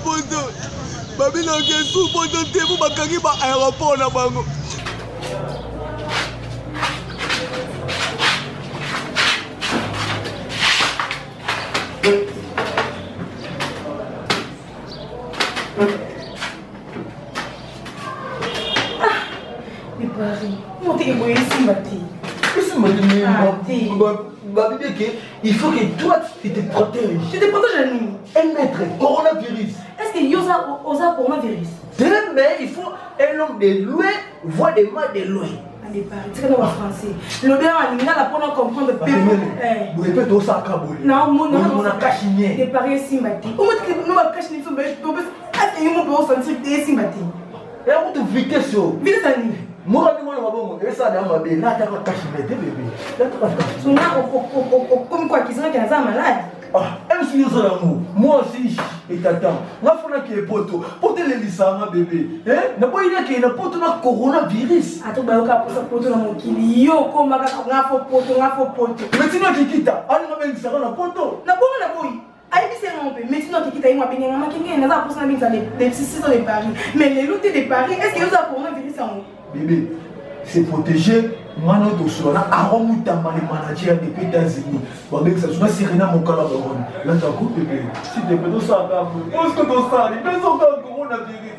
poto babinaka esu poto te po bakangi ba aéroport na bango. Esimba te. Esimba te, mais babibi ke il faut que toi tu te protèges. Tu te protèges à nini? Un mètre, coronavirus. Est-ce que yo oza coronavirus? Te, mais il faut un homme de loin voit des mal de loin. Tika na bafrançais, lobi na lingala mpona comprendre. Boye mpe tosaka boye Naomona kashi nye. De Paris, esimba te. Omotikino bakashi na biso, ase yo moko osentir te, esimba te. Ya kutu vitesse o Vitesse ya nini? Moko ndenge oloba bongo esala ya mabe, nataka kashi me te, bebe, nataka kashi. Sona okomi koakisangaki naza malade. Ah, MC nyonso yango, moi aussi etatan nga fonaki epoto po telelisanga bebe naboyi nakee na poto na coronavirus. Ato bayoka posa poto na mokili, yo okoma kaka nga fo poto, nga fo poto. Metino akikita alinga bengisaka na poto. Na bongo na boyi ayebisi yango mpe metino akikita ye mo abenganga makenge, naza posa na bengisa de 6 ans de Paris, mais lelo te de Paris. Est ce que oza coronavirus yango? Bébé, c'est protéger ngana oyo tosola na Aron Mutamba, le manager depuis États-Unis, babengisa biso na Serena Mokala Baron landako. Bébé, s'il te plaît, tosalaka boye oske tosali besoka coronavirus.